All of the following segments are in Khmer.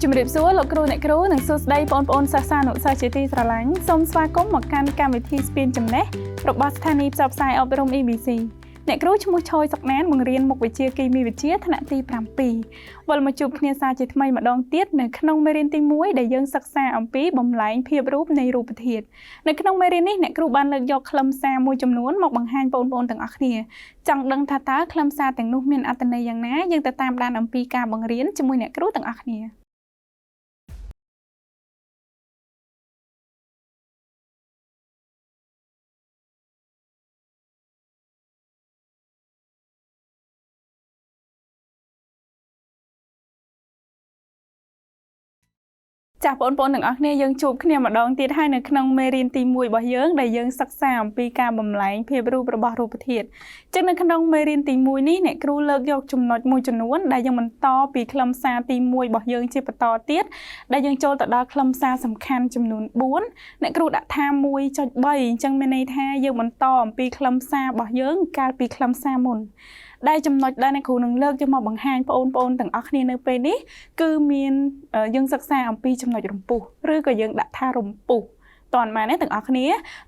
ជំរាបសួរលោកគ្រូអ្នកគ្រូនិងសួស្តីបងប្អូនសិស្សានុសិស្សជាទីស្រឡាញ់សូមស្វាគមន៍មកកាន់កម្មវិធីស្ពានចំណេះរបស់ស្ថានីយ៍ផ្សព្វផ្សាយអប់រំ EBC អ្នកគ្រូឈ្មោះឆយសុកណានបង្រៀនមុខវិជ្ជាគីមីវិទ្យាថ្នាក់ទី7វិលមកជួបគ្នាសាជាថ្មីម្ដងទៀតនៅក្នុងមេរៀនទី1ដែលយើងសិក្សាអំពីបំលែងភាពរូបនៃរូបធាតុនៅក្នុងមេរៀននេះអ្នកគ្រូបានលើកយកខ្លឹមសារមួយចំនួនមកបង្ហាញបងប្អូនទាំងអស់គ្នាចង់ដឹងថាតើខ្លឹមសារទាំងនោះមានអត្ថន័យយ៉ាងណាយើងទៅតាមដានអំពីការបង្រៀនជាមួយអ្នកគ្រូទាំងអស់គ្នាចាស់បងប្អូនទាំងអស់គ្នាយើងជួបគ្នាម្ដងទៀតហើយនៅក្នុងមេរៀនទី1របស់យើងដែលយើងសិក្សាអំពីការបំលែងភាពរូបរបស់រូបធាតុចឹងនៅក្នុងមេរៀនទី1នេះអ្នកគ្រូលើកយកចំណុចមួយចំនួនដែលយើងបន្តពីខ្លឹមសារទី1របស់យើងជាបន្តទៀតដែលយើងចូលទៅដល់ខ្លឹមសារសំខាន់ចំនួន4អ្នកគ្រូដាក់ថា 1.3 អញ្ចឹងមានន័យថាយើងបន្តអំពីខ្លឹមសាររបស់យើងកាលពីខ្លឹមសារមុនដែលចំណុចដែលអ្នកគ្រូនឹងលើកយកមកបង្ហាញបងប្អូនទាំងអស់គ្នានៅពេលនេះគឺមានយើងសិក្សាអំពីចំណុចរំពុះឬក៏យើងដាក់ថារំពុះតន់បានទេទាំងអស់គ្នា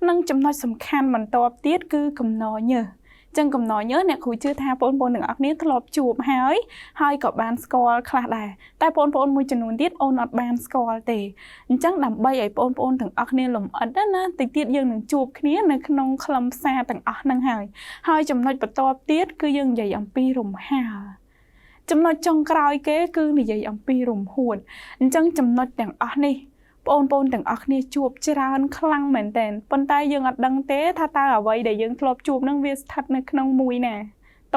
និងចំណុចសំខាន់បន្ទាប់ទៀតគឺកំណញើសចឹងកំណញើសអ្នកគ្រូជឿថាបងប្អូនទាំងអស់គ្នាធ្លាប់ជួបហើយហើយក៏បានស្គាល់ខ្លះដែរតែបងប្អូនមួយចំនួនទៀតអូនអត់បានស្គាល់ទេអញ្ចឹងដើម្បីឲ្យបងប្អូនទាំងអស់គ្នាលម្អិតណាតិចទៀតយើងនឹងជួបគ្នានៅក្នុងខ្លឹមសារទាំងអស់ហ្នឹងហើយហើយចំណុចបន្ទាប់ទៀតគឺយើងនិយាយអំពីរំហើលចំណុចចុងក្រោយគេគឺនិយាយអំពីរំហួតអញ្ចឹងចំណុចទាំងអស់នេះបងប្អូនទាំងអស់គ្នាជួបច្រើនខ្លាំងមែនទែនប៉ុន្តែយើងអត់ដឹងទេថាតើអ្វីដែលយើងធ្លាប់ជួបនឹងវាស្ថិតនៅក្នុងមួយណា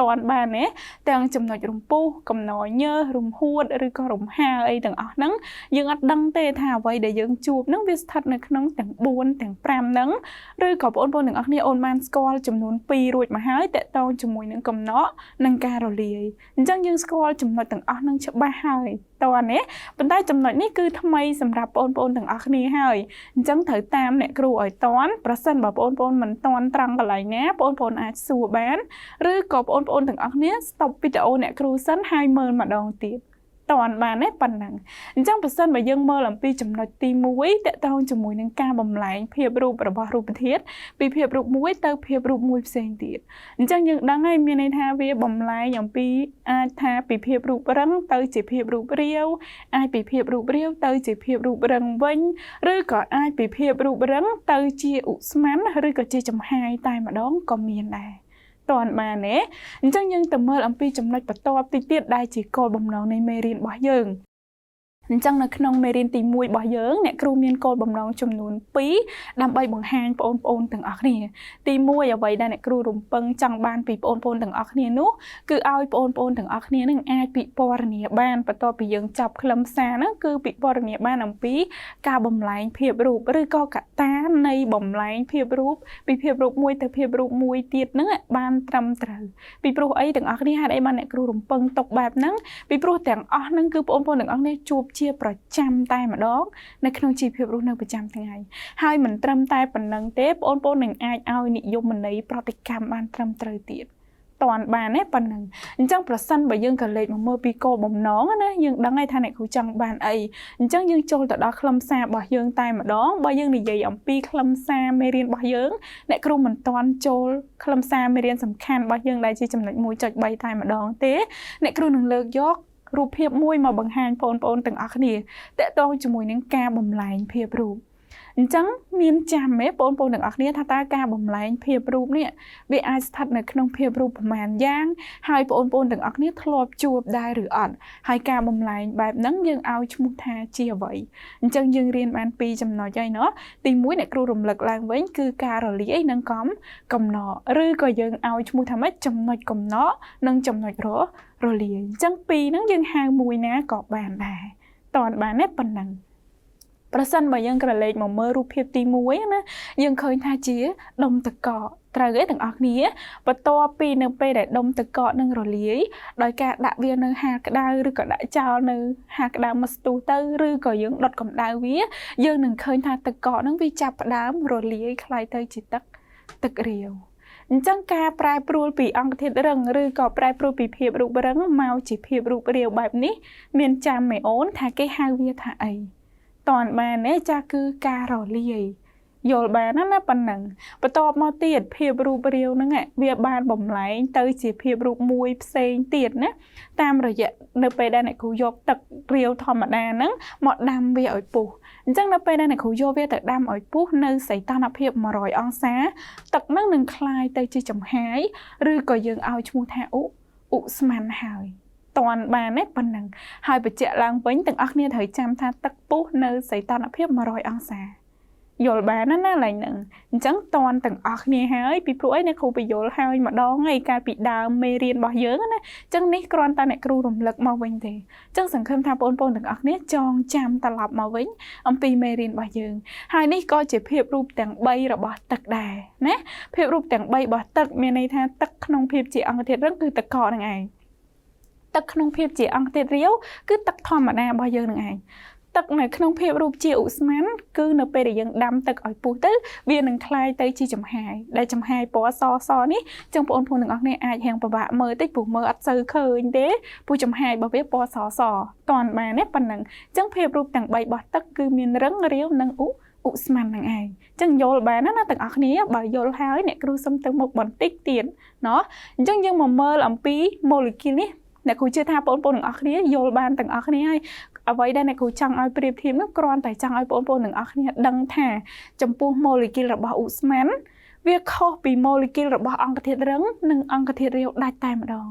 តន់បានទេទាំងចំណុចរំពុះកំណញើសរំហួតឬក៏រំហើលអីទាំងអស់ហ្នឹងយើងអត់ដឹងទេថាអ្វីដែលយើងជួបហ្នឹងវាស្ថិតនៅក្នុងទាំង4ទាំង5ហ្នឹងឬក៏បងប្អូនទាំងអស់គ្នាអូនបានស្គាល់ចំនួន2រួចមកហើយតកតងជាមួយនឹងកំណកនិងការរលាយអញ្ចឹងយើងស្គាល់ចំណុចទាំងអស់ហ្នឹងច្បាស់ហើយតើនេះប៉ុន្តែចំណុចនេះគឺថ្មីសម្រាប់បងប្អូនទាំងអស់គ្នាហើយអញ្ចឹងត្រូវតាមអ្នកគ្រូឲ្យតន់ប្រសិនបើបងប្អូនមិនតន់ត្រង់កន្លែងណាបងប្អូនអាចសួរបានឬក៏បងប្អូនទាំងអស់គ្នា stop វីដេអូអ្នកគ្រូសិនហើយមើលម្ដងទៀតតន់បានទេប៉ុណ្ណឹងអញ្ចឹងប្រសិនបើយើងមើលអំពីចំណុចទី1តកតងជាមួយនឹងការបំលែងភាពរូបរបស់រូបធាតុពីភាពរូបមួយទៅភាពរូបមួយផ្សេងទៀតអញ្ចឹងយើងដឹងហើយមានន័យថាវាបំលែងអំពីអាចថាពីភាពរូបរឹងទៅជាភាពរូបរាវអាចពីភាពរូបរាវទៅជាភាពរូបរឹងវិញឬក៏អាចពីភាពរូបរឹងទៅជាឧស្ម័នឬក៏ជាចំហាយតែម្ដងក៏មានដែរតន់បានទេអញ្ចឹងយើងទៅមើលអំពីចំណុចបន្ទាប់ទីទៀតដែលជាគោលបំណងនៃមេរៀនរបស់យើងអញ្ចឹងនៅក្នុងមេរៀនទី1របស់យើងអ្នកគ្រូមានគោលបំណងចំនួន2ដើម្បីបង្ហាញបងប្អូនទាំងអស់គ្នាទី1អ្វីដែលអ្នកគ្រូរំពឹងចង់បានពីបងប្អូនទាំងអស់គ្នានោះគឺឲ្យបងប្អូនទាំងអស់គ្នានឹងអាចពិពណ៌នាបានបន្ទាប់ពីយើងចាប់ខ្លឹមសារហ្នឹងគឺពិពណ៌នាបានអំពីការបំលែងភាពរូបឬក៏កត្តានៃបំលែងភាពរូបពីភាពរូបមួយទៅភាពរូបមួយទៀតហ្នឹងបានត្រឹមត្រូវពីព្រោះអីទាំងអស់គ្នាហេតុអីបានអ្នកគ្រូរំពឹងຕົកបែបហ្នឹងពីព្រោះទាំងអស់ហ្នឹងគឺបងប្អូនទាំងអស់គ្នាជួបជាប្រចាំតែម្ដងនៅក្នុងជីវភាពរស់នៅប្រចាំថ្ងៃហើយមិនត្រឹមតែប៉ុណ្ណឹងទេបងប្អូននឹងអាចឲ្យនិយមន័យប្រតិកម្មបានត្រឹមត្រូវទៀតតន់បានទេប៉ុណ្ណឹងអញ្ចឹងប្រសិនបើយើងក៏លេខមកមើលពីគោលបំណងណាយើងដឹងហើយថាអ្នកគ្រូចង់បានអីអញ្ចឹងយើងចូលទៅដល់ខ្លឹមសាររបស់យើងតែម្ដងបើយើងនិយាយអំពីខ្លឹមសារមេរៀនរបស់យើងអ្នកគ្រូមិនទាន់ចូលខ្លឹមសារមេរៀនសំខាន់របស់យើងដែលជាចំណុច 1.3 តែម្ដងទេអ្នកគ្រូនឹងលើកយករូបភាពមួយមកបង្ហាញបងប្អូនទាំងអស់គ្នាតកតងជាមួយនឹងការបំលែងភាពរូបអញ្ចឹងមានចាំទេបងប្អូនទាំងអស់គ្នាថាតើការបំលែងភាពរូបនេះវាអាចស្ថិតនៅក្នុងភាពរូបប្រមាណយ៉ាងហើយបងប្អូនទាំងអស់គ្នាធ្លាប់ជួបដែរឬអត់ហើយការបំលែងបែបហ្នឹងយើងឲ្យឈ្មោះថាជាអ្វីអញ្ចឹងយើងរៀនបានពីរចំណុចហើយណោះទី1អ្នកគ្រូរំលឹកឡើងវិញគឺការរលាយនិងកំណកឬក៏យើងឲ្យឈ្មោះថាម៉េចចំណុចកំណកនិងចំណុចរលាយអញ្ចឹងពីរហ្នឹងយើងហៅមួយណាក៏បានដែរតន់បានទេប៉ុណ្ណឹងប្រសិនបើយើងក្រឡេកមកមើលរូបភាពទី1ណាយើងឃើញថាជាដុំទឹកកកត្រូវទេទាំងអស់គ្នាបន្ទាប់ពីនៅពេលដែលដុំទឹកកកនឹងរលាយដោយការដាក់វានៅហាលក្តៅឬក៏ដាក់ចោលនៅហាលក្តៅមួយស្ទុះទៅឬក៏យើងដុតកម្ដៅវាយើងនឹងឃើញថាទឹកកកនឹងវាចាប់ផ្ដើមរលាយក្លាយទៅជាទឹករាវ អញ្ចឹងការប្រែប្រួលពីអង្គធាតុរឹងឬក៏ប្រែប្រួលពីភាពរូបរឹងមកជាភាពរូបរាវបែបនេះមានចាំមេអូនថាគេហៅវាថាអីតន់បានទេចាគឺការរលាយយល់បានណាប៉ុណ្ណឹងបន្ទាប់មកទៀតភាពរូបរាវហ្នឹងវាបានបំលែងទៅជាភាពរូបមួយផ្សេងទៀតណាតាមរយៈនៅពេលដែលអ្នកគ្រូយកទឹករាវធម្មតាហ្នឹងមកដាំវាឲ្យពុះអញ្ចឹងនៅពេលដែលអ្នកគ្រូយកវាទៅដាំឲ្យពុះនៅសីតុណ្ហភាព100អង្សាទឹកហ្នឹងនឹងคล้ายទៅជាចំហាយឬក៏យើងឲ្យឈ្មោះថាឧស្ម័នហើយតន់បានទេប៉ុណ្ណឹងហើយបញ្ជាក់ឡើងវិញទាំងអស់គ្នាត្រូវចាំថាទឹកពុះនៅសីតុណ្ហភាព100អង្សាយល់បានណាណាឡើយហ្នឹងអញ្ចឹងតន់ទាំងអស់គ្នាហើយពីព្រោះអីអ្នកគ្រូបញ្យល់ហើយម្ដងហើយកាលពីដើមមេរៀនរបស់យើងណាអញ្ចឹងនេះគ្រាន់តែអ្នកគ្រូរំលឹកមកវិញទេអញ្ចឹងសង្ឃឹមថាបងប្អូនទាំងអស់គ្នាចងចាំត្រឡប់មកវិញអំពីមេរៀនរបស់យើងហើយនេះក៏ជាភាពរូបទាំង3របស់ទឹកដែរណាភាពរូបទាំង3របស់ទឹកមានន័យថាទឹកក្នុងភាពជាអង្គធាតុរឹងគឺទឹកកកហ្នឹងឯងទឹកក្នុងភាពជាអង្គធាតុរាវគឺទឹកធម្មតារបស់យើងនឹងឯងទឹកនៅក្នុងភាពរូបជាឧស្ម័នគឺនៅពេលដែលយើងដាំទឹកឲ្យពុះទៅវានឹងคล้ายទៅជាចំហាយដែលចំហាយពណ៌សសនេះចឹងបងប្អូនទាំងអស់គ្នាអាចរៀងពិបាកមើលតិចព្រោះមើលអត់សូវឃើញទេព្រោះចំហាយរបស់វាពណ៌សសតន់បានទេប៉ុណ្ណឹងចឹងភាពរូបទាំង3របស់ទឹកគឺមានរឹងរាវនិងឧស្ម័ននឹងឯងចឹងយល់បានណាទាំងអស់គ្នាបើយល់ហើយអ្នកគ្រូសុំទៅមុខបន្តិចទៀតណោះអញ្ចឹងយើងមកមើលអំពីម៉ូលេគុលនេះអ្នកគ្រូជឿថាបងប្អូនទាំងអស់គ្នាយល់បានទាំងអស់គ្នាហើយអ្វីដែលអ្នកគ្រូចង់ឲ្យប្រៀបធៀបនោះគ្រាន់តែចង់ឲ្យបងប្អូនទាំងអស់គ្នាដឹងថាចំពោះម៉ូលេគុលរបស់ឧស្ម័នវាខុសពីម៉ូលេគុលរបស់អង្គធាតុរឹងនិងអង្គធាតុរាវដាច់តែម្ដង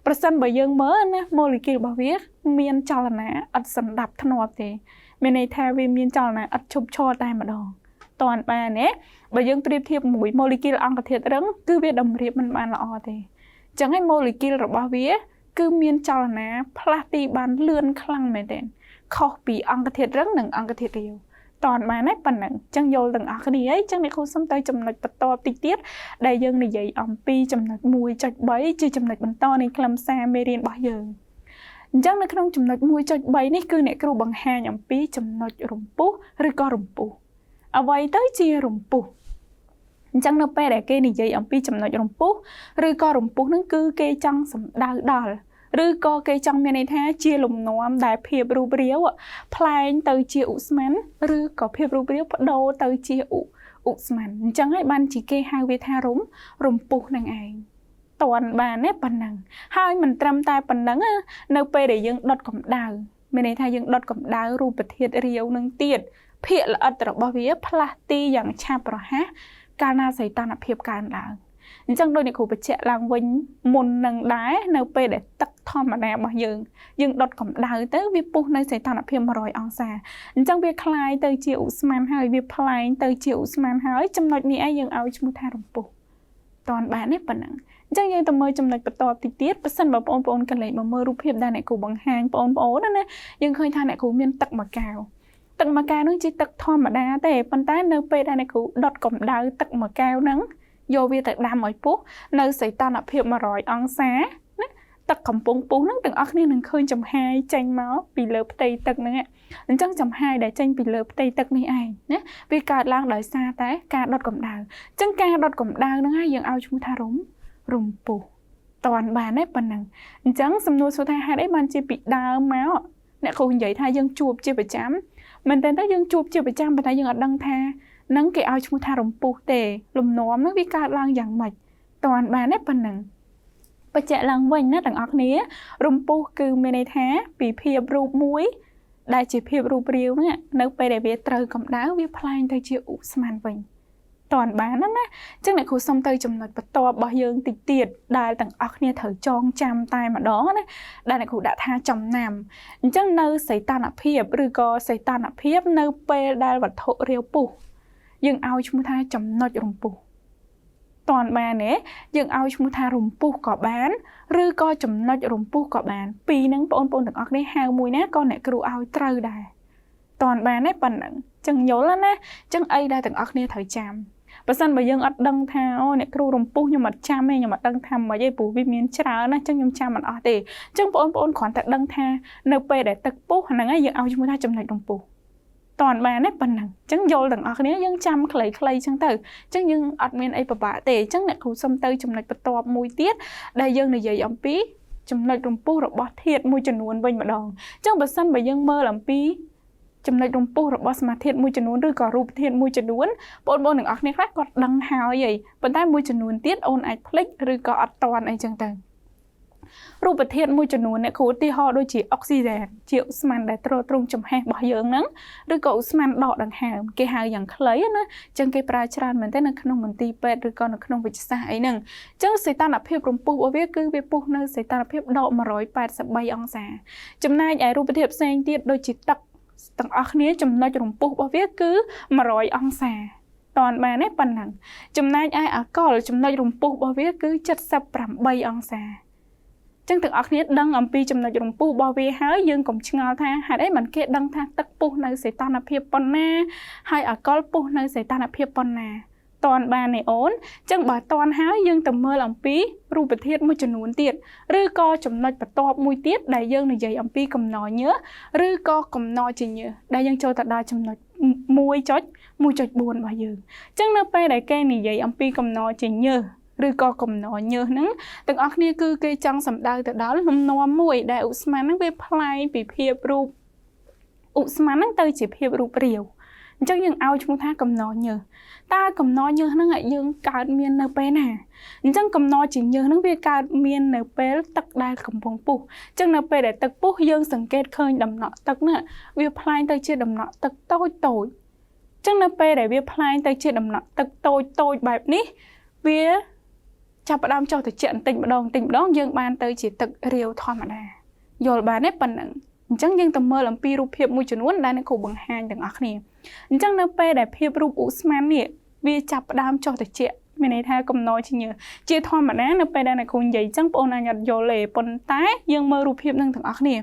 ប្រសិនបើយើងមើលណាម៉ូលេគុលរបស់វាមានចលនាឥតសន្តាប់ធ្នាប់ទេមានន័យថាវាមានចលនាឥតឈប់ឈរតែម្ដងតន់បានទេបើយើងប្រៀបធៀបមួយម៉ូលេគុលអង្គធាតុរឹងគឺវាតម្រៀបមិនបានល្អទេអញ្ចឹងហើយម៉ូលេគុលរបស់វាគឺមានចលនាផ្លាស់ទីបានលឿនខ្លាំងមែនទែនខុសពីអង្គធាតុរឹងនិងអង្គធាតុរាវតន់បានហើយប៉ុណ្ណឹងអញ្ចឹងយល់ទាំងអស់គ្នាហើយអញ្ចឹងអ្នកគ្រូសុំទៅចំណុចបន្តតិចទៀតដែលយើងនិយាយអំពីចំណុច 1.3 ជាចំណុចបន្តនៃខ្លឹមសារមេរៀនរបស់យើងអញ្ចឹងនៅក្នុងចំណុច 1.3 នេះគឺអ្នកគ្រូបង្ហាញអំពីចំណុចរំពុះឬក៏រំពុះអ្វីទៅជារំពុះអញ្ចឹងនៅពេលដែលគេនិយាយអំពីចំណុចរំពុះឬក៏រំពុះនឹងគឺគេចង់សំដៅដល់ឬក៏គេចង់មានន័យថាជាលំនាំដែលភាពរូបរាវផ្លែងទៅជាឧស្ម័នឬក៏ភាពរូបរាវបដូរទៅជាឧស្ម័នអញ្ចឹងហើយបានជាគេហៅវាថារំពុះនឹងឯងតន់បានទេប៉ុណ្ណឹងហើយមិនត្រឹមតែប៉ុណ្ណឹងនៅពេលដែលយើងដុតកម្ដៅមានន័យថាយើងដុតកម្ដៅរូបធាតុរាវនឹងទៀតភាគល្អិតរបស់វាផ្លាស់ទីយ៉ាងឆាប់រហ័សកាលណាសីតុណ្ហភាពកើនឡើងអញ្ចឹងដោយអ្នកគ្រូបញ្ជាក់ឡើងវិញមុននឹងដែរនៅពេលដែលទឹកធម្មតារបស់យើងយើងដុតកម្ដៅទៅវាពុះនៅសីតុណ្ហភាព100អង្សាអញ្ចឹងវាคล้ายទៅជាឧស្ម័នហើយវាផ្លែងទៅជាឧស្ម័នហើយចំណុចនេះឯងយើងឲ្យឈ្មោះថារំពុះតន់បានទេប៉ុណ្ណឹងអញ្ចឹងយើងទៅមើលចំណុចបន្តតិចទៀតប៉ះសិនបើបងប្អូនកលេចមកមើលរូបភាពដែលអ្នកគ្រូបង្ហាញបងប្អូនណាយើងឃើញថាអ្នកគ្រូមានទឹកមួយកែវទឹកមួយកែវនោះជាទឹកធម្មតាទេប៉ុន្តែនៅពេលដែលអ្នកគ្រូដុតកម្ដៅទឹកមួយកែវហ្នឹងយកវាទៅដាំឲ្យពុះនៅសីតុណ្ហភាព100អង្សាណាទឹកកំពុងពុះហ្នឹងទាំងអស់គ្នានឹងឃើញចំហាយចេញមកពីលើផ្ទៃទឹកហ្នឹងអញ្ចឹងចំហាយដែលចេញពីលើផ្ទៃទឹកនេះឯងណាវាកើតឡើងដោយសារតែការដុតកម្ដៅអញ្ចឹងការដុតកម្ដៅហ្នឹងហើយយើងឲ្យឈ្មោះថារំពុះតន់បានទេប៉ុណ្ណឹងអញ្ចឹងសំណួរសួរថាហេតុអីបានជាពីដើមមកអ្នកគ្រូនិយាយថាយើងជួបជាប្រចាំមែនតើទៅយើងជួបជាប្រចាំប៉ុន្តែយើងអត់ដឹងថានឹងគេឲ្យឈ្មោះថារំពុះទេលំនាំនឹងវាកើតឡើងយ៉ាងម៉េចតន់បានទេប៉ុណ្ណឹងបញ្ជាក់ឡើងវិញណាទាំងអស់គ្នារំពុះគឺមានន័យថាពីភាពរូបមួយដែលជាភាពរូបរាវហ្នឹងនៅពេលដែលវាត្រូវកម្ដៅវាផ្លែងទៅជាឧស្ម័នវិញតន់បានណាណាអញ្ចឹងអ្នកគ្រូសុំទៅចំណុចបន្ទាប់របស់យើងតិចទៀតដែលទាំងអស់គ្នាត្រូវចងចាំតែម្ដងណាដែលអ្នកគ្រូដាក់ថាចំណាំអញ្ចឹងនៅសីតុណ្ហភាពឬក៏សីតុណ្ហភាពនៅពេលដែលវត្ថុរាវពុះយើងឲ្យឈ្មោះថាចំណុចរំពុះតន់បានទេយើងឲ្យឈ្មោះថារំពុះក៏បានឬក៏ចំណុចរំពុះក៏បានពីរហ្នឹងបងប្អូនទាំងអស់គ្នាហៅមួយណាក៏អ្នកគ្រូឲ្យត្រូវដែរតន់បានទេប៉ុណ្ណឹងចឹងយល់ណាចឹងអីដែលទាំងអស់គ្នាត្រូវចាំបើសិនបើយើងអត់ដឹងថាអូអ្នកគ្រូរំពុះខ្ញុំអត់ចាំទេខ្ញុំអត់ដឹងថាម៉េចទេព្រោះវាមានច្រើនណាចឹងខ្ញុំចាំមិនអស់ទេចឹងបងប្អូនគ្រាន់តែដឹងថានៅពេលដែលទឹកពុះហ្នឹងហើយយើងឲ្យឈ្មោះថាចំណុចរំពុះ តន់បានទេប៉ុណ្ណឹងអញ្ចឹងយល់ទាំងអស់គ្នាយើងចាំខ្លីៗអញ្ចឹងទៅអញ្ចឹងយើងអត់មានអីពិបាកទេអញ្ចឹងអ្នកគ្រូសុំទៅចំណុចបន្ទាប់មួយទៀតដែលយើងនិយាយអំពីចំណុចរំពុះរបស់ធាតុមួយចំនួនវិញម្ដងអញ្ចឹងបើសិនបើយើងមើលអំពីចំណុចរំពុះរបស់សមាធាតុមួយចំនួនឬក៏រូបធាតុមួយចំនួនបងប្អូនទាំងអស់គ្នាខ្លះគាត់ដឹងហើយហីប៉ុន្តែមួយចំនួនទៀតអូនអាចភ្លេចឬក៏អត់តាន់អីចឹងទៅរូបធាតុមួយចំនួនអ្នកគ្រូឧទាហរណ៍ដូចជាអុកស៊ីហ្សែនជាឧស្ម័នដែលទ្រទ្រង់ចំហេះរបស់យើងហ្នឹងឬក៏ឧស្ម័នដកដង្ហើមគេហៅយ៉ាងខ្លីណាចឹងគេប្រើច្រើនមែនទេនៅក្នុងមន្ទីរពេទ្យឬក៏នៅក្នុងវិទ្យាសាស្ត្រអីហ្នឹងចឹងសីតុណ្ហភាពរំពុះរបស់វាគឺវាពុះនៅសីតុណ្ហភាពដក183អង្សាចំណែកឯរូបធាតុផ្សេងទៀតដូចជាទឹកទាំងអស់គ្នាចំណុចរំពុះរបស់វាគឺ100អង្សាតន់បានទេប៉ុណ្ណឹងចំណែកឯអាល់កុលចំណុចរំពុះរបស់វាគឺ78អង្សាចឹងទាំងអស់គ្នាដឹងអំពីចំណុចរំពុះរបស់វាហើយយើងកុំឆ្ងល់ថាហេតុអីមិនគេដឹងថាទឹកពុះនៅសីតុណ្ហភាពប៉ុណ្ណាហើយអាល់កុលពុះនៅសីតុណ្ហភាពប៉ុណ្ណាតន់បានទេអូនចឹងបើតន់ហើយយើងទៅមើលអំពីរូបធាតុមួយចំនួនទៀតឬក៏ចំណុចបន្ទាប់មួយទៀតដែលយើងនិយាយអំពីកំណញើសឬក៏កំណជាញើសដែលយើងចូលទៅដល់ចំណុច1.1.4របស់យើងចឹងនៅពេលដែលគេនិយាយអំពីកំណជាញើសឬក៏កំណញើសហ្នឹងទាំងអស់គ្នាគឺគេចង់សំដៅទៅដល់លំនាំមួយដែលឧស្ម័នហ្នឹងវាប្លែងពីភាពរូបឧស្ម័នហ្នឹងទៅជាភាពរូបរាវអញ្ចឹងយើងឲ្យឈ្មោះថាកំណញើសតើកំណញើសហ្នឹងយើងកើតមាននៅពេលណាអញ្ចឹងកំណជាញើសហ្នឹងវាកើតមាននៅពេលទឹកដែលកំពុងពុះអញ្ចឹងនៅពេលដែលទឹកពុះយើងសង្កេតឃើញដំណក់ទឹកហ្នឹងវាប្លែងទៅជាដំណក់ទឹកតូចតូចអញ្ចឹងនៅពេលដែលវាប្លែងទៅជាដំណក់ទឹកតូចតូចបែបនេះវាចាប់ផ្ដើមចុះត្រជាក់បន្តិចម្ដងបន្តិចម្ដងយើងបានទៅជាទឹករាវធម្មតាយល់បានទេប៉ុណ្ណឹងអញ្ចឹងយើងទៅមើលអំពីរូបភាពមួយចំនួនដែលអ្នកគ្រូបង្ហាញទាំងអស់គ្នាអញ្ចឹងនៅពេលដែលភាពរូបឧស្ម័ននេះវាចាប់ផ្ដើមចុះត្រជាក់មានន័យថាកំណជាញើសជាធម្មតានៅពេលដែលអ្នកគ្រូនិយាយអញ្ចឹងបងប្អូនអាចអត់យល់ទេប៉ុន្តែយើងមើលរូបភាពនឹងទាំងអស់គ្នា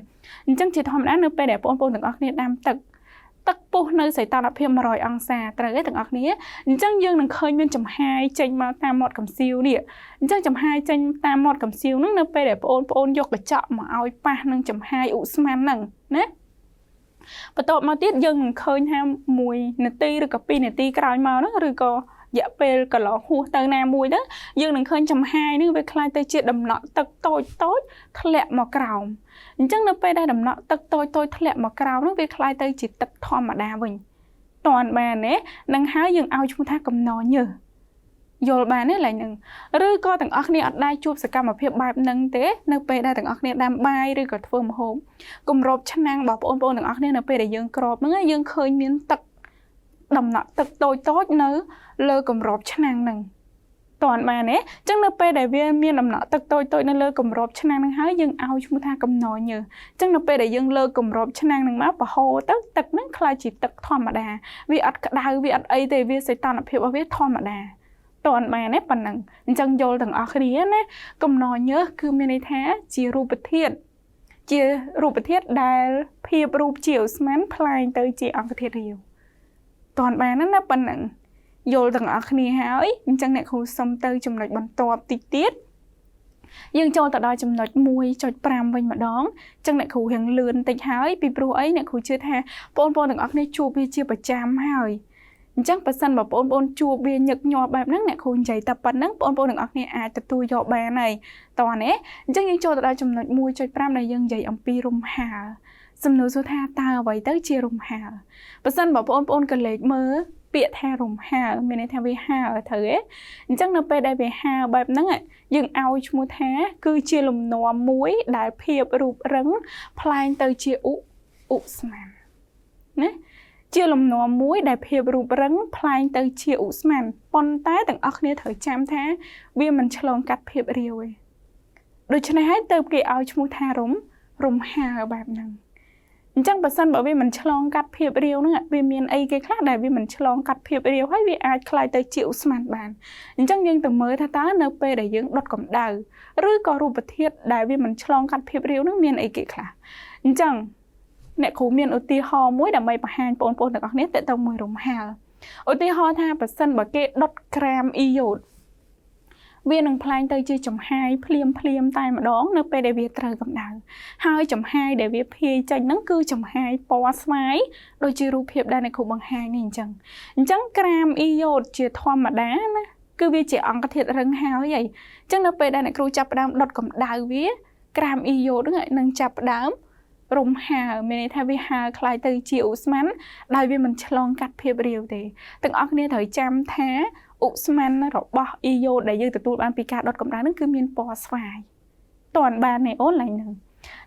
អញ្ចឹងជាធម្មតានៅពេលដែលបងប្អូនទាំងអស់គ្នាដាំទឹកទឹកពុះនៅសីតុណ្ហភាព100អង្សាត្រូវទេទាំងអស់គ្នាអញ្ចឹងយើងនឹងឃើញមានចំហាយចេញមកតាមមាត់កំសៀវនេះអញ្ចឹងចំហាយចេញតាមមាត់កំសៀវហ្នឹងនៅពេលដែលបងប្អូនយកកញ្ចក់មកឲ្យប៉ះនឹងចំហាយឧស្ម័នហ្នឹងណាបន្ទាប់មកទៀតយើងនឹងឃើញថា1នាទីឬក៏2នាទីក្រោយមកហ្នឹងឬក៏រយៈពេលកន្លងហួសទៅណាមួយទៅយើងនឹងឃើញចំហាយនេះវាក្លាយទៅជាដំណក់ទឹកតូចតូចធ្លាក់មកក្រោមអញ្ចឹងនៅពេលដែលដំណក់ទឹកតូចតូចធ្លាក់មកក្រោមនោះវាក្លាយទៅជាទឹកធម្មតាវិញតន់បានទេនឹងហើយយើងឲ្យឈ្មោះថាកំណញើសយល់បានទេឡើយនឹងឬក៏ទាំងអស់គ្នាអត់ដែរជួបសកម្មភាពបែបហ្នឹងទេនៅពេលដែលទាំងអស់គ្នាដាំបាយឬក៏ធ្វើម្ហូបគម្របឆ្នាំងរបស់បងប្អូនទាំងអស់គ្នានៅពេលដែលយើងក្របហ្នឹងយើងឃើញមានទឹកដំណក់ទឹកតូចតូចនៅលើគម្របឆ្នាំងហ្នឹងតន់បានទេអញ្ចឹងនៅពេលដែលវាមានដំណក់ទឹកតូចតូចនៅលើគម្របឆ្នាំងហ្នឹងហើយយើងឲ្យឈ្មោះថាកំណញើសអញ្ចឹងនៅពេលដែលយើងលើកគម្របឆ្នាំងហ្នឹងមកប្រហូរទៅទឹកហ្នឹងក្លាយជាទឹកធម្មតាវាអត់ក្តៅវាអត់អីទេវាសីតុណ្ហភាពរបស់វាធម្មតាតន់បានទេប៉ុណ្ណឹងអញ្ចឹងយល់ទាំងអស់គ្នាណាកំណញើសគឺមានន័យថាជារូបធាតុជារូបធាតុដែលភាពរូបជាឧស្ម័នប្លែងទៅជាអង្គធាតុរាវតន់បានណាប៉ុណ្ណឹងយល់ទាំងអស់គ្នាហើយអញ្ចឹងអ្នកគ្រូសុំទៅចំណុចបន្ទាប់តិចទៀតយើងចូលទៅដល់ចំណុច 1.5 វិញម្ដងអញ្ចឹងអ្នកគ្រូរៀងលឿនតិចហើយពីព្រោះអីអ្នកគ្រូជឿថាបងប្អូនទាំងអស់គ្នាជួបវាជាប្រចាំហើយអញ្ចឹងបើសិនបើបងប្អូនជួបវាញឹកញាប់បែបហ្នឹងអ្នកគ្រូនិយាយតែប៉ុណ្្នឹងបងប្អូនទាំងអស់គ្នាអាចទទួលយកបានហើយតោះនេះអញ្ចឹងយើងចូលទៅដល់ចំណុច 1.5 ដែលយើងនិយាយអំពីរំហើលសំណួរសួរថាតើអ្វីទៅជារំហើលបើសិនបើបងប្អូនកលេចមើលពាក្យថារំហើលមានន័យថាវាហើលត្រូវទេអញ្ចឹងនៅពេលដែលវាហើលបែបហ្នឹងយើងឲ្យឈ្មោះថាគឺជាលំនាំមួយដែលភាពរូបរឹងប្លែងទៅជាឧស្ម័នណាជាលំនាំមួយដែលភាពរូបរឹងប្លែងទៅជាឧស្ម័នប៉ុន្តែទាំងអស់គ្នាត្រូវចាំថាវាមិនឆ្លងកាត់ភាពរាវទេដូច្នេះហើយទៅគេឲ្យឈ្មោះថារំហើលបែបហ្នឹងអញ្ចឹងបើសិនបើវាមិនឆ្លងកាត់ភាពរាវហ្នឹងវាមានអីគេខ្លះដែលវាមិនឆ្លងកាត់ភាពរាវហើយវាអាចក្លាយទៅជាឧស្ម័នបានអញ្ចឹងយើងទៅមើលថាតើនៅពេលដែលយើងដុតកម្ដៅឬក៏រូបធាតុដែលវាមិនឆ្លងកាត់ភាពរាវហ្នឹងមានអីគេខ្លះអញ្ចឹងអ្នកគ្រូមានឧទាហរណ៍មួយដើម្បីបង្ហាញបងប្អូនទាំងអស់គ្នាតទៅមួយរំហើលឧទាហរណ៍ថាបើសិនបើគេដុតក្រាមអ៊ីយ៉ូត វានឹងផ្លែងទៅជាចំហាយភ្លាមភ្លាមតែម្ដងនៅពេលដែលវាត្រូវកម្ដៅហើយចំហាយដែលវាភាយចេញហ្នឹងគឺចំហាយពណ៌ស្វាយដូចជារូបភាពដែលអ្នកគ្រូបង្ហាញនេះអញ្ចឹងអញ្ចឹងក្រាមអ៊ីយ៉ូតជាធម្មតាណាគឺវាជាអង្គធាតុរឹងហើយអញ្ចឹងនៅពេលដែលអ្នកគ្រូចាប់ផ្ដើមដុតកម្ដៅវាក្រាមអ៊ីយ៉ូតហ្នឹងនឹងចាប់ផ្ដើមរំហើមានន័យថាវាហើคล้ายទៅជាឧស្ម័នដោយវាមិនឆ្លងកាត់ភាពរាវទេទាំងអស់គ្នាត្រូវចាំថាឧស្ម័នរបស់អ៊ីយ៉ូតដែលយើងទទួលបានពីការដុតកម្ដៅហ្នឹងគឺមានពណ៌ស្វាយតន់បានទេអូនឡើយហ្នឹង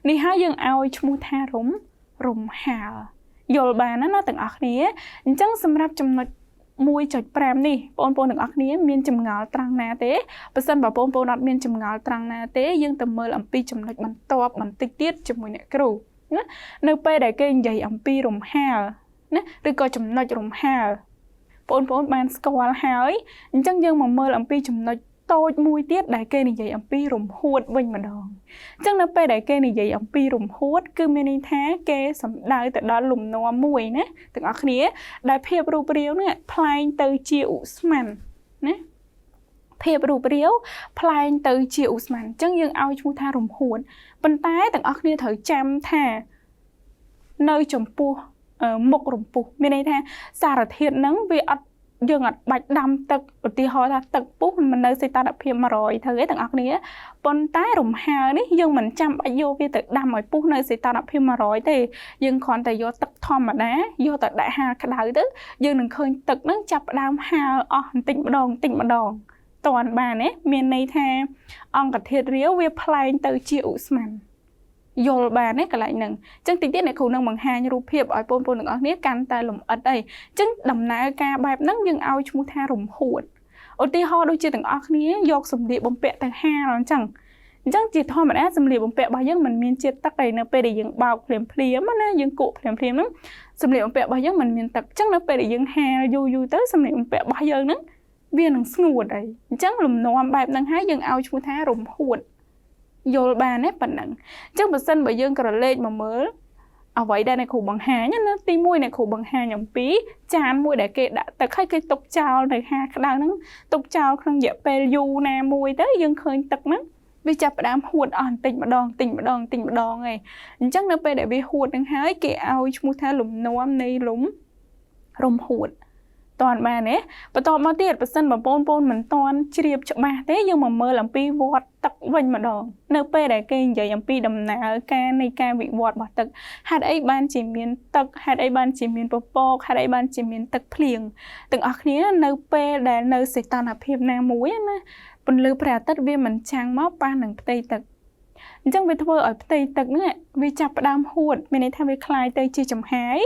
នេះហើយយើងឲ្យឈ្មោះថារំហើយល់បានណាណាទាំងអស់គ្នាអញ្ចឹងសម្រាប់ចំណុច 1.5 នេះបងប្អូនទាំងអស់គ្នាមានចម្ងល់ត្រង់ណាទេបើសិនបើបងប្អូនអត់មានចម្ងល់ត្រង់ណាទេយើងទៅមើលអំពីចំណុចបន្ទាប់បន្តិចទៀតជាមួយអ្នកគ្រូណានៅពេលដែលគេនិយាយអំពីរំហើលណាឬក៏ចំណុចរំហើលបងប្អូនបានស្គាល់ហើយអញ្ចឹងយើងមកមើលអំពីចំណុចតូចមួយទៀតដែលគេនិយាយអំពីរំហួតវិញម្ដងអញ្ចឹងនៅពេលដែលគេនិយាយអំពីរំហួតគឺមានន័យថាគេសំដៅទៅដល់លំនាំមួយណាទាំងអស់គ្នាដែលភាពរូបរាងនេះផ្លែងទៅជាឧស្ម័នណាភាពរូបរាងផ្លែងទៅជាឧស្ម័នអញ្ចឹងយើងឲ្យឈ្មោះថារំហួតប៉ុន្តែទាំងអស់គ្នាត្រូវចាំថានៅចំពោះមុខរំពុះមានន័យថាសារធាតុហ្នឹងវាអត់យើងអត់បាច់ដាំទឹកឧទាហរណ៍ថាទឹកពុះមិននៅសីតុណ្ហភាព100ទៅទេទាំងអស់គ្នាប៉ុន្តែរំហើនេះយើងមិនចាំបាច់យកវាទៅដាំឲ្យពុះនៅសីតុណ្ហភាព100ទេយើងគ្រាន់តែយកទឹកធម្មតាយកទៅដាក់ហាលក្តៅទៅយើងនឹងឃើញទឹកហ្នឹងចាប់ផ្ដើមហាលអស់បន្តិចម្ដងបន្តិចម្ដងតន់បានទេមានន័យថាអង្គធាតុរាវវាផ្លែងទៅជាឧស្ម័នយល់បានទេកន្លែងហ្នឹងអញ្ចឹងតិចទៀតអ្នកគ្រូនឹងបង្ហាញរូបភាពឲ្យបងប្អូនទាំងអស់គ្នាកាន់តែលម្អិតអីអញ្ចឹងដំណើរការបែបហ្នឹងយើងឲ្យឈ្មោះថារំហួតឧទាហរណ៍ដូចជាទាំងអស់គ្នាយកសម្លៀកបំពាក់ទៅហាលអញ្ចឹងជាធម្មតាសម្លៀកបំពាក់របស់យើងមិនមានជាតិទឹកទេនៅពេលដែលយើងបោកភ្លាមភ្លាមណាយើងគក់ភ្លាមភ្លាមហ្នឹងសម្លៀកបំពាក់របស់យើងមិនមានទឹកអញ្ចឹងនៅពេលដែលយើងហាលយូរយូរទៅសម្លៀកបំពាក់របស់យើងហ្នឹងវានឹងស្ងួតអីអញ្ចឹងលំនាំបែបហ្នឹងហើយយើងឲ្យឈ្មោះថារំហួតយល់បានទេប៉ុណ្ណឹងអញ្ចឹងបើសិនបើយើងក្រឡេកមកមើលអ្វីដែលអ្នកគ្រូបង្ហាញណាទី1អ្នកគ្រូបង្ហាញអំពីចានមួយដែលគេដាក់ទឹកហើយគេទុកចោលនៅហាក្តៅហ្នឹងទុកចោលក្នុងរយៈពេលយូរណាមួយទៅយើងឃើញទឹកហ្នឹងវាចាប់ផ្ដើមហួតអស់បន្តិចម្ដងបន្តិចម្ដងបន្តិចម្ដងឯងអញ្ចឹងនៅពេលដែលវាហួតហ្នឹងហើយគេឲ្យឈ្មោះថាលំនាំនៃរំហួតតន់បានទេបន្តមកទៀតបើសិនបងប្អូនមិនតន់ជ្រាបច្បាស់ទេយើងមកមើលអំពីវដ្តទឹកវិញម្ដងនៅពេលដែលគេនិយាយអំពីដំណើរការនៃការវិវត្តរបស់ទឹកហេតុអីបានជាមានទឹកហេតុអីបានជាមានពពកហេតុអីបានជាមានទឹកភ្លៀងទាំងអស់គ្នានៅពេលដែលនៅសីតុណ្ហភាពណាមួយណាពន្លឺព្រះអាទិត្យវាមិនចាំងមកប៉ះនឹងផ្ទៃទឹកអញ្ចឹងវាធ្វើឲ្យផ្ទៃទឹកហ្នឹងវាចាប់ផ្ដើមហួតមានន័យថាវាคล้ายទៅជាចំហាយ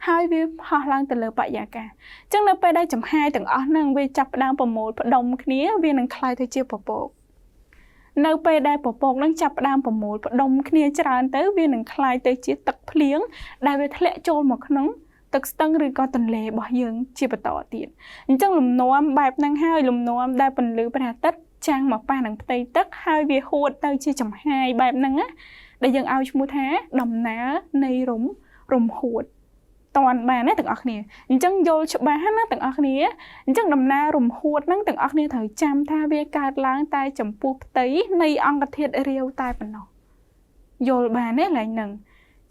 ហើយវាហោះឡើងទៅលើបរិយាកាសអញ្ចឹងនៅពេលដែលចំហាយទាំងអស់ហ្នឹងវាចាប់ផ្ដើមប្រមូលផ្ដុំគ្នាវានឹងคล้ายទៅជាពពកនៅពេលដែលពពកហ្នឹងចាប់ផ្ដើមប្រមូលផ្ដុំគ្នាច្រើនទៅវានឹងคล้ายទៅជាទឹកភ្លៀងដែលវាធ្លាក់ចូលមកក្នុងទឹកស្ទឹងឬក៏ទន្លេរបស់យើងជាបន្តទៀតអញ្ចឹងលំនាំបែបហ្នឹងហើយលំនាំដែលពន្លឺព្រះអាទិត្យចាំងមកប៉ះនឹងផ្ទៃទឹកហើយវាហួតទៅជាចំហាយបែបហ្នឹងណាដែលយើងឲ្យឈ្មោះថាដំណើរនៃរំហួតតន់បានណាទាំងអស់គ្នាអញ្ចឹងយល់ច្បាស់ណាទាំងអស់គ្នាអញ្ចឹងដំណើររំហួតហ្នឹងទាំងអស់គ្នាត្រូវចាំថាវាកើតឡើងតែចំពោះផ្ទៃនៃអង្គធាតុរាវតែប៉ុណ្ណោះយល់បានទេឡើយហ្នឹង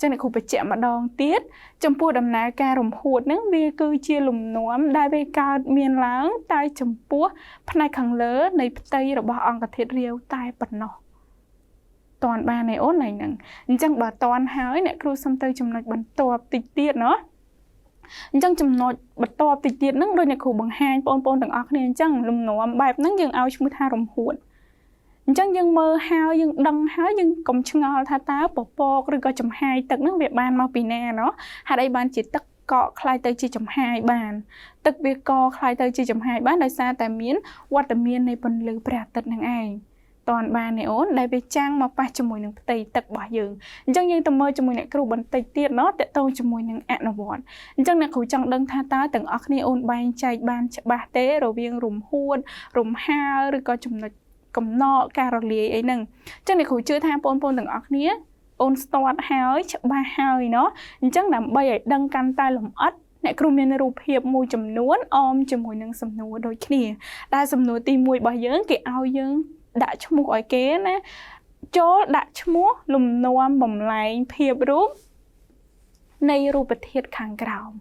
ចឹងអ្នកគ្រូបញ្ជាក់ម្ដងទៀតចំពោះដំណើរការរំហួតហ្នឹងវាគឺជាលំនាំដែលវាកើតមានឡើងតែចំពោះផ្នែកខាងលើនៃផ្ទៃរបស់អង្គធាតុរាវតែប៉ុណ្ណោះតន់បានទេអូនឡើយហ្នឹងអញ្ចឹងបើតន់ហើយអ្នកគ្រូសុំទៅចំណុចបន្ទាប់តិចទៀតណោះអញ្ចឹងចំណុចបន្ទាប់តិចទៀតហ្នឹងដូចអ្នកគ្រូបង្ហាញបងប្អូនទាំងអស់គ្នាអញ្ចឹងលំនាំបែបហ្នឹងយើងឲ្យឈ្មោះថារំហួតអញ្ចឹងយើងមើលហើយយើងដឹងហើយយើងកុំឆ្ងល់ថាតើពពកឬក៏ចំហាយទឹកហ្នឹងវាបានមកពីណាណោះហេតុអីបានជាទឹកកកคล้ายទៅជាចំហាយបានទឹកវាកคล้ายទៅជាចំហាយបានដោយសារតែមានវត្តមាននៃពន្លឺព្រះអាទិត្យហ្នឹងឯងតន់បានទេអូនដែលវាចាំងមកប៉ះជាមួយនឹងផ្ទៃទឹករបស់យើងអញ្ចឹងយើងទៅមើលជាមួយអ្នកគ្រូបន្តិចទៀតណោះតកតងជាមួយនឹងអនុវត្តអញ្ចឹងអ្នកគ្រូចង់ដឹងថាតើទាំងអស់គ្នាអូនបែងចែកបានច្បាស់ទេរវាងរំហួតរំហើលឬក៏ចំណុចកំណកការរលាយអីហ្នឹងអញ្ចឹងអ្នកគ្រូជឿថាបងប្អូនទាំងអស់គ្នាអូនស្ទាត់ហើយច្បាស់ហើយណោះអញ្ចឹងដើម្បីឲ្យដឹងកាន់តែលម្អិត អ្នកគ្រូមានរូបភាពមួយចំនួនអមជាមួយនឹងសំណួរដូចគ្នាដែលសំណួរទី1របស់យើងគេឲ្យយើងដាក់ឈ្មោះឲ្យគេណាចូលដាក់ឈ្មោះលំនាំបំលែងភាពរូបនៃរូបធាតុខាងក្រោម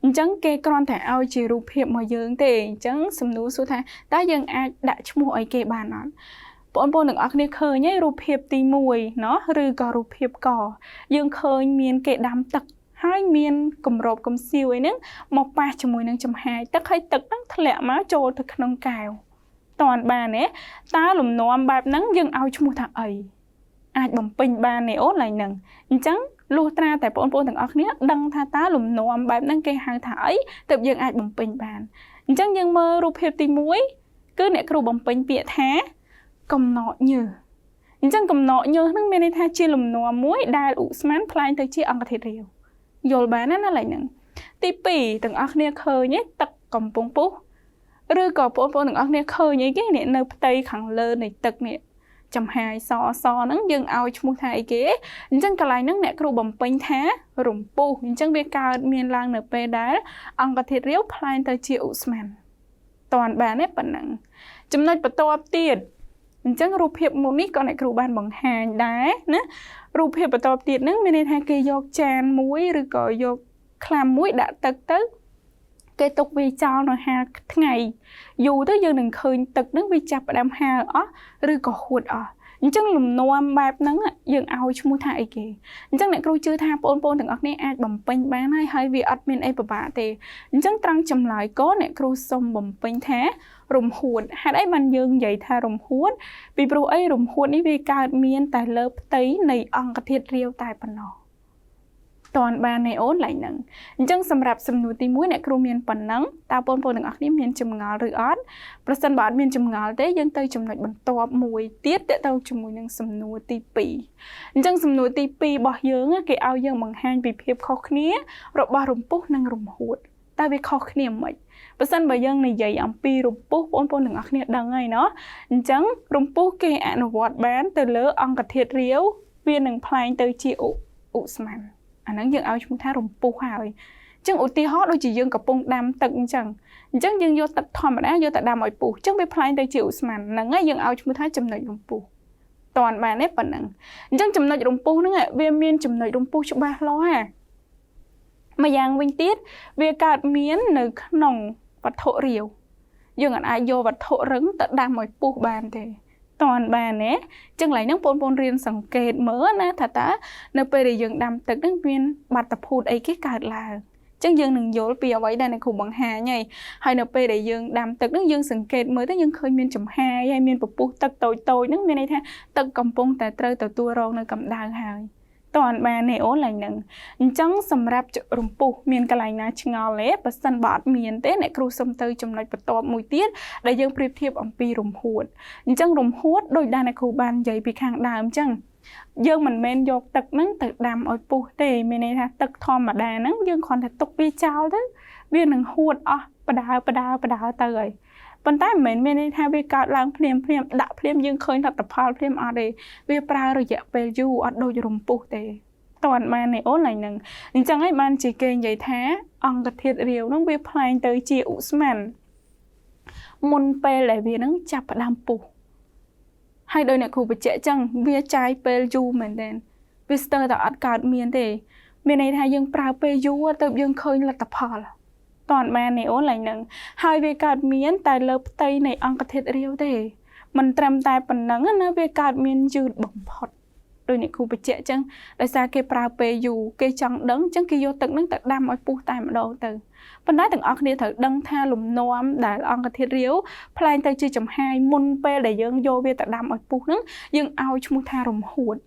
អញ្ចឹងគេគ្រាន់តែឲ្យជារូបភាពមកយើងទេអញ្ចឹងសំណួរសួរថាតើយើងអាចដាក់ឈ្មោះឲ្យគេបានអត់បងប្អូនទាំងអស់គ្នាឃើញហើយរូបភាពទី1ណោះឬក៏រូបភាពកយើងឃើញមានគេដាំទឹកហើយមានគម្របកំសៀវអីហ្នឹងមកប៉ះជាមួយនឹងចំហាយទឹកហើយទឹកហ្នឹងធ្លាក់មកចូលទៅក្នុងកែវតន់បានទេតើលំនាំបែបហ្នឹងយើងឲ្យឈ្មោះថាអីអាចបំពេញបានទេអូនឡើយហ្នឹងអញ្ចឹងលុះត្រាតែបងប្អូនទាំងអស់គ្នាដឹងថាតើលំនាំបែបហ្នឹងគេហៅថាអីទើបយើងអាចបំពេញបានអញ្ចឹងយើងមើលរូបភាពទី1គឺអ្នកគ្រូបំពេញពាក្យថាកំណកញើសអញ្ចឹងកំណកញើសហ្នឹងមានន័យថាជាលំនាំមួយដែលឧស្ម័នផ្លែងទៅជាអង្គធាតុរាវយល់បានណាណាឡើយហ្នឹងទី2ទាំងអស់គ្នាឃើញទេទឹកកំពុងពុះឬក៏បងប្អូនទាំងអស់គ្នាឃើញអីគេនេះនៅផ្ទៃខាងលើនៃទឹកនេះចំហាយសសហ្នឹងយើងឲ្យឈ្មោះថាអីគេអញ្ចឹងកន្លែងហ្នឹងអ្នកគ្រូបំពេញថារំពុះអញ្ចឹងវាកើតមានឡើងនៅពេលដែលអង្គធាតុរាវផ្លែងទៅជាឧស្ម័នតន់បានទេប៉ុណ្ណឹងចំណុចបន្ទាប់ទៀតអញ្ចឹងរូបភាពមួយនេះក៏អ្នកគ្រូបានបង្ហាញដែរណារូបភាពបន្ទាប់ទៀតហ្នឹងមានន័យថាគេយកចានមួយឬក៏យកក្លាមមួយដាក់ទឹកទៅគេទុកវាចោលនៅហាលថ្ងៃយូរទៅយើងនឹងឃើញទឹកហ្នឹងវាចាប់ផ្ដើមហាលអស់ឬក៏ហួតអស់អញ្ចឹងលំនាំបែបហ្នឹងយើងឲ្យឈ្មោះថាអីគេអញ្ចឹងអ្នកគ្រូជឿថាបងប្អូនទាំងអស់គ្នាអាចបំពេញបានហើយហើយវាអត់មានអីពិបាកទេអញ្ចឹងត្រង់ចម្លើយកអ្នកគ្រូសុំបំពេញថារំហួតហេតុអីបានយើងនិយាយថារំហួតពីព្រោះអីរំហួតនេះវាកើតមានតែលើផ្ទៃនៃអង្គធាតុរាវតែប៉ុណ្ណោះតន់បានទេអូនឡើយហ្នឹងអញ្ចឹងសម្រាប់សំណួរទី1អ្នកគ្រូមានប៉ុណ្ណឹងតើបងប្អូនទាំងអស់គ្នាមានចម្ងល់ឬអត់ប្រសិនបើអត់មានចម្ងល់ទេយើងទៅចំណុចបន្ទាប់មួយទៀតទាក់ទងជាមួយនឹងសំណួរទី2អញ្ចឹងសំណួរទី2របស់យើងគេឲ្យយើងបង្ហាញពីភាពខុសគ្នារបស់រំពុះនិងរំហួតតើវាខុសគ្នាមិនបើសិនបើយើងនិយាយអំពីរំពុះបងប្អូនទាំងអស់គ្នាដឹងហើយណោះអញ្ចឹងរំពុះគេអនុវត្តបានទៅលើអង្គធាតុរាវវានឹងផ្លែងទៅជាឧស្ម័នអាហ្នឹងយើងឲ្យឈ្មោះថារំពុះហើយអញ្ចឹងឧទាហរណ៍ដូចជាយើងកំពុងដាំទឹកអញ្ចឹងយើងយកទឹកធម្មតាយកទៅដាំឲ្យពុះអញ្ចឹងវាផ្លែងទៅជាឧស្ម័នហ្នឹងហើយយើងឲ្យឈ្មោះថាចំណុចរំពុះតន់បានទេប៉ុណ្ណឹងអញ្ចឹងចំណុចរំពុះហ្នឹងវាមានចំណុចរំពុះច្បាស់លាស់ហាម្យ៉ាងវិញទៀតវាកើតមាននៅក្នុងវត្ថុរាវយើងអាចយកវត្ថុរឹងទៅដាំឲ្យពុះបានទេតន់បានទេចឹងឡើយហ្នឹងបងប្អូនរៀនសង្កេតមើលណាថាតើនៅពេលដែលយើងដាំទឹកហ្នឹងមានបាតុភូតអីគេកើតឡើងចឹងយើងនឹងយល់ពីអ្វីដែលអ្នកគ្រូបង្ហាញហើយហើយនៅពេលដែលយើងដាំទឹកហ្នឹងយើងសង្កេតមើលទៅយើងឃើញមានចំហាយហើយមានពពុះទឹកតូចៗហ្នឹងមានន័យថាទឹកកំពុងតែត្រូវទទួលរងនៅកម្ដៅហើយតន់បានទេអូនឡើយហ្នឹងអញ្ចឹងសម្រាប់រំពុះមានកន្លែងណាឆ្ងល់ទេបើសិនបើអត់មានទេអ្នកគ្រូសុំទៅចំណុចបន្ទាប់មួយទៀតដែលយើងប្រៀបធៀបអំពីរំហួតអញ្ចឹងរំហួតដោយដែលអ្នកគ្រូបាននិយាយពីខាងដើមអញ្ចឹងយើងមិនមែនយកទឹកហ្នឹងទៅដាំឲ្យពុះទេមានន័យថាទឹកធម្មតាហ្នឹងយើងគ្រាន់តែទុកវាចោលទៅវានឹងហួតអស់បដើបដើបដើទៅហើយប៉ុន្តែមិនមែនមានន័យថាវាកើតឡើងភ្លាមភ្លាមដាក់ភ្លាមយើងឃើញលទ្ធផលភ្លាមអត់ទេវាប្រើរយៈពេលយូរអត់ដូចរំពុះទេតន់បានទេអូនឡើយហ្នឹងអញ្ចឹងហើយបានជាគេនិយាយថាអង្គធាតុរាវហ្នឹងវាផ្លែងទៅជាឧស្ម័នមុនពេលដែលវាហ្នឹងចាប់ផ្ដើមពុះហើយដោយអ្នកគ្រូបញ្ជាក់ចឹងវាចាយពេលយូរមែនទែនវាស្ទើរតែអត់កើតមានទេមានន័យថាយើងប្រើពេលយូរទៅយើងឃើញលទ្ធផលតន់បានទេអូនឡើយហ្នឹងហើយវាកើតមានតែលើផ្ទៃនៃអង្គធាតុរាវទេមិនត្រឹមតែប៉ុណ្ណឹងណាវាកើតមានយឺតបំផុតដោយអ្នកគ្រូបញ្ជាក់ចឹងដោយសារគេប្រើពេលយូរគេចង់ដឹងចឹងគេយកទឹកហ្នឹងទៅដាំឲ្យពុះតែម្ដងទៅប៉ុន្តែទាំងអស់គ្នាត្រូវដឹងថាលំនាំដែលអង្គធាតុរាវផ្លែងទៅជាចំហាយមុនពេលដែលយើងយកវាទៅដាំឲ្យពុះហ្នឹងយើងឲ្យឈ្មោះថារំហួត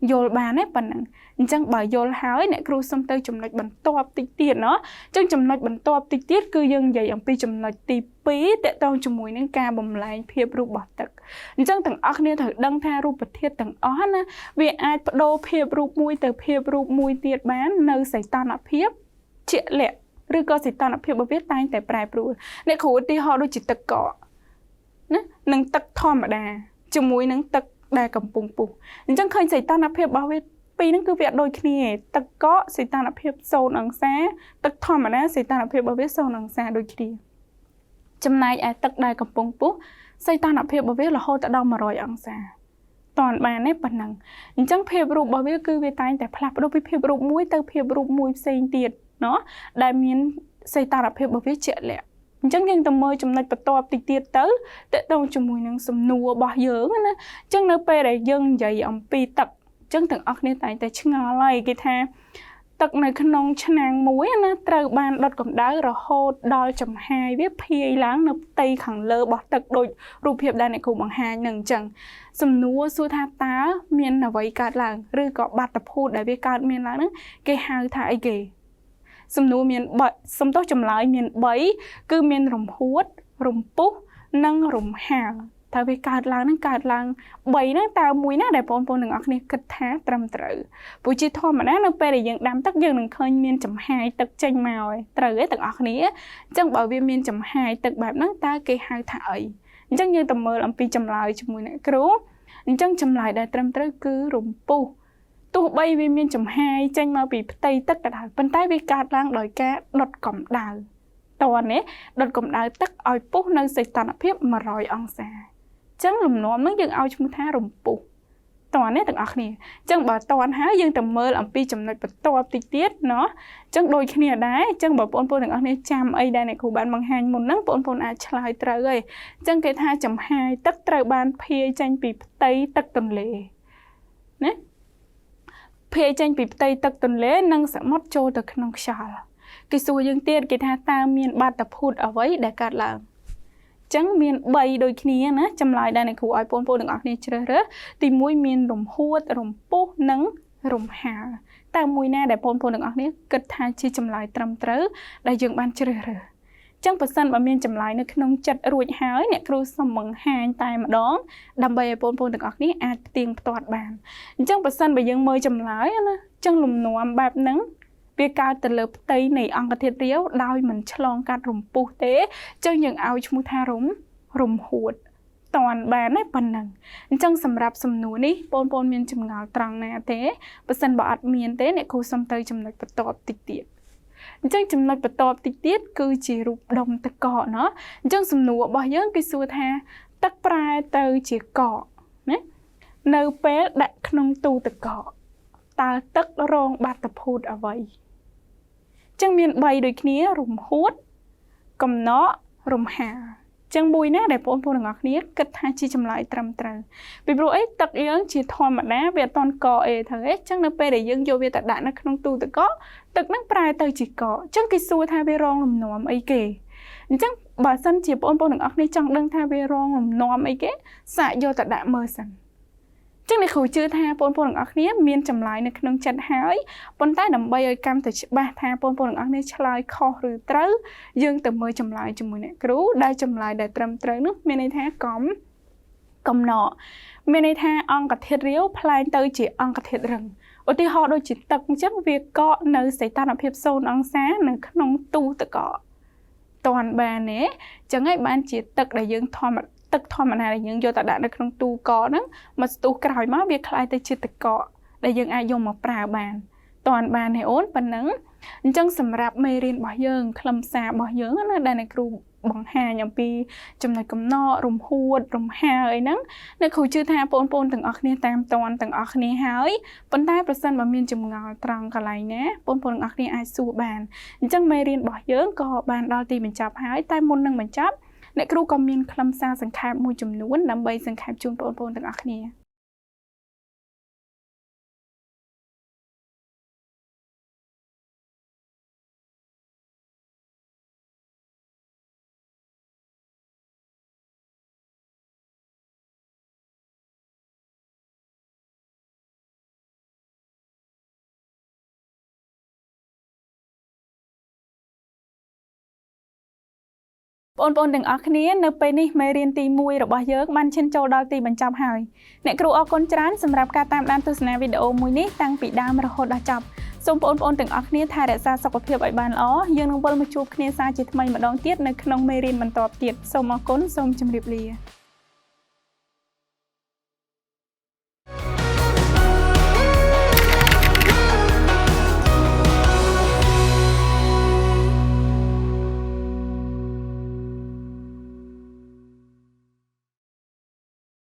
យល់បានទេប៉ុណ្ណឹងអញ្ចឹងបើយល់ហើយអ្នកគ្រូសុំទៅចំណុចបន្ទាប់តិចទៀតណោះអញ្ចឹងចំណុចបន្ទាប់តិចទៀតគឺយើងនិយាយអំពីចំណុចទី2ទាក់ទងជាមួយនឹងការបំលែងភាពរូបរបស់ទឹកអញ្ចឹងទាំងអស់គ្នាត្រូវដឹងថារូបធាតុទាំងអស់ណាវាអាចបដូរភាពរូបមួយទៅភាពរូបមួយទៀតបាននៅសីតុណ្ហភាពជាក់លាក់ឬក៏សីតុណ្ហភាពរបស់វាតែងតែប្រែប្រួលអ្នកគ្រូឧទាហរណ៍ដូចជាទឹកកកណានិងទឹកធម្មតាជាមួយនឹងទឹកដែលកំពុងពុះអញ្ចឹងឃើញសីតុណ្ហភាពរបស់វា ពីរហ្នឹងគឺវាអត់ដូចគ្នាទេទឹកកកសីតុណ្ហភាព0អង្សាទឹកធម្មតាសីតុណ្ហភាពរបស់វា0អង្សាដូចគ្នាចំណែកឯទឹកដែលកំពុងពុះសីតុណ្ហភាពរបស់វារហូតដល់100អង្សាតន់បានទេប៉ុណ្ណឹងអញ្ចឹងភាពរូបរបស់វាគឺវាតែងតែផ្លាស់ប្ដូរពីភាពរូបមួយទៅភាពរូបមួយផ្សេងទៀតណោះដែលមានសីតុណ្ហភាពរបស់វាជាក់លាក់អញ្ចឹងយើងទៅមើលចំណុចបន្ទាប់តិចទៀតទៅតកតងជាមួយនឹងសំណួររបស់យើងណាអញ្ចឹងនៅពេលដែលយើងនិយាយអំពីទឹកអញ្ចឹងទាំងអស់គ្នាតែងតែឆ្ងល់ហើយគេថាទឹកនៅក្នុងឆ្នាំងមួយណាត្រូវបានដុតកម្ដៅរហូតដល់ចំហាយវាភាយឡើងនៅផ្ទៃខាងលើរបស់ទឹកដូចរូបភាពដែលអ្នកគ្រូបង្ហាញនឹងអញ្ចឹងសំណួរសួរថាតើមានអ្វីកើតឡើងឬក៏បាតុភូតដែលវាកើតមានឡើងហ្នឹងគេហៅថាអីគេសំណួរមានសំទោសចម្លើយមាន3គឺមានរំហួតរំពុះនិងរំហើលតើវាកើតឡើងនឹងកើតឡើង3ហ្នឹងតើមួយណាដែលបងប្អូនទាំងអស់គ្នាគិតថាត្រឹមត្រូវព្រោះជាធម្មតានៅពេលដែលយើងដាំទឹកយើងនឹងឃើញមានចំហាយទឹកចេញមកហើយត្រូវទេទាំងអស់គ្នាអញ្ចឹងបើវាមានចំហាយទឹកបែបហ្នឹងតើគេហៅថាអីអញ្ចឹងយើងទៅមើលអំពីចម្លើយជាមួយអ្នកគ្រូអញ្ចឹងចម្លើយដែលត្រឹមត្រូវគឺរំពុះទោះបីវាមានចំហាយចេញមកពីផ្ទៃទឹកក៏ដោយប៉ុន្តែវាកើតឡើងដោយការដុតកម្ដៅតើនេះដុតកម្ដៅទឹកឲ្យពុះនៅសីតុណ្ហភាព100អង្សាចឹងលំនាំហ្នឹងយើងឲ្យឈ្មោះថារំពុះតើនេះទាំងអស់គ្នាចឹងបើតន់ហើយយើងទៅមើលអំពីចំណុចបន្ទាប់តិចទៀតណោះចឹងដូចគ្នាដែរចឹងបើបងប្អូនទាំងអស់គ្នាចាំអីដែលអ្នកគ្រូបានបង្ហាញមុនហ្នឹងបងប្អូនអាចឆ្លើយត្រូវហើយចឹងគេថាចំហាយទឹកត្រូវបានភាយចេញពីផ្ទៃទឹកទន្លេណាភាយចេញពីផ្ទៃទឹកទន្លេនិងសមុទ្រចូលទៅក្នុងខ្យល់គេសួរយើងទៀតគេថាតើមានបាតុភូតអ្វីដែលកើតឡើងចឹងមាន3ដូចគ្នាណាចម្លើយដែលអ្នកគ្រូឲ្យបងប្អូនទាំងអស់គ្នាជ្រើសរើសទី1មានរំហួតរំពុះនិងរំហើលតើមួយណាដែលបងប្អូនទាំងអស់គ្នាគិតថាជាចម្លើយត្រឹមត្រូវដែលយើងបានជ្រើសរើសចឹងបើសិនបើមានចម្លើយនៅក្នុងចិត្តរួចហើយអ្នកគ្រូសូមបង្ហាញតែម្ដងដើម្បីឲ្យបងប្អូនទាំងអស់គ្នាអាចផ្ទៀងផ្ទាត់បានអញ្ចឹងបើសិនបើយើងមើលចម្លើយណាចឹងលំនាំបែបហ្នឹងវាកើតទៅលើផ្ទៃនៃអង្គធាតុរាវដោយមិនឆ្លងកាត់រំពុះទេចឹងយើងឲ្យឈ្មោះថារំហួតតន់បានទេប៉ុណ្ណឹងអញ្ចឹងសម្រាប់សំណួរនេះបងប្អូនមានចម្ងល់ត្រង់ណាទេបើសិនបើអត់មានទេអ្នកគ្រូសុំទៅចំណុចបន្ទាប់តិចទៀតអញ្ចឹងចំណុចបន្ទាប់តិចទៀតគឺជារូបដុំទឹកកកណោះអញ្ចឹងសំណួររបស់យើងគេសួរថាទឹកប្រែទៅជាកកណានៅពេលដាក់ក្នុងទូទឹកកកតើទឹករងបាតុភូតអ្វីចឹងមាន3ដូចគ្នារំហួតកំណករំហើលចឹងមួយណាដែលបងប្អូនទាំងអស់គ្នាគិតថាជាចម្លើយត្រឹមត្រូវពីព្រោះអីទឹកយើងជាធម្មតាវាអត់តន់កកអីទៅទេចឹងនៅពេលដែលយើងយកវាទៅដាក់នៅក្នុងទូទឹកកកទឹកហ្នឹងប្រែទៅជាកកចឹងគេសួរថាវារងលំនាំអីគេអញ្ចឹងបើសិនជាបងប្អូនទាំងអស់គ្នាចង់ដឹងថាវារងលំនាំអីគេសាកយកទៅដាក់មើលសិនចឹងអ្នកគ្រូជឿថាបងប្អូនទាំងអស់គ្នាមានចម្លើយនៅក្នុងចិត្តហើយប៉ុន្តែដើម្បីឲ្យកាន់តែច្បាស់ថាបងប្អូនទាំងអស់គ្នាឆ្លើយខុសឬត្រូវយើងទៅមើលចម្លើយជាមួយអ្នកគ្រូដែលចម្លើយដែលត្រឹមត្រូវនោះមានន័យថាកំណកមានន័យថាអង្គធាតុរាវប្លែងទៅជាអង្គធាតុរឹងឧទាហរណ៍ដូចជាទឹកអញ្ចឹងវាកកនៅសីតុណ្ហភាព0អង្សានៅក្នុងទូទឹកកកតន់បានទេចឹងហើយបានជាទឹកដែលយើងទឹកធម្មតាដែលយើងយកទៅដាក់នៅក្នុងទូកកហ្នឹងមកស្ទុះក្រោយមកវាក្លាយទៅជាទឹកកកដែលយើងអាចយកមកប្រើបានតន់បានទេអូនប៉ុណ្ណឹងអញ្ចឹងសម្រាប់មេរៀនរបស់យើងខ្លឹមសាររបស់យើងណាដែលអ្នកគ្រូបង្ហាញអំពីចំណុចកំណករំហួតរំហើលអីហ្នឹងអ្នកគ្រូជឿថាបងប្អូនទាំងអស់គ្នាតាមតន់ទាំងអស់គ្នាហើយប៉ុន្តែប្រសិនបើមានចម្ងល់ត្រង់កន្លែងណាបងប្អូនទាំងអស់គ្នាអាចសួរបានអញ្ចឹងមេរៀនរបស់យើងក៏បានដល់ទីបញ្ចប់ហើយតែមុននឹងបញ្ចប់អ្នកគ្រូក៏មានខ្លឹមសារសង្ខេបមួយចំនួនដើម្បីសង្ខេបជូនបងប្អូនទាំងអស់គ្នាបងប្អូនទាំងអស់គ្នានៅពេលនេះមេរៀនទី1របស់យើងបានឈានចូលដល់ទីបញ្ចប់ហើយអ្នកគ្រូអរគុណច្រើនសម្រាប់ការតាមដានទស្សនាវីដេអូមួយនេះតាំងពីដើមរហូតដល់ចប់សូមបងប្អូនទាំងអស់គ្នាថែរក្សាសុខភាពឲ្យបានល្អយើងនឹងវិលមកជួបគ្នាសាជាថ្មីម្ដងទៀតនៅក្នុងមេរៀនបន្តទៀតសូមអរគុណសូមជម្រាបលា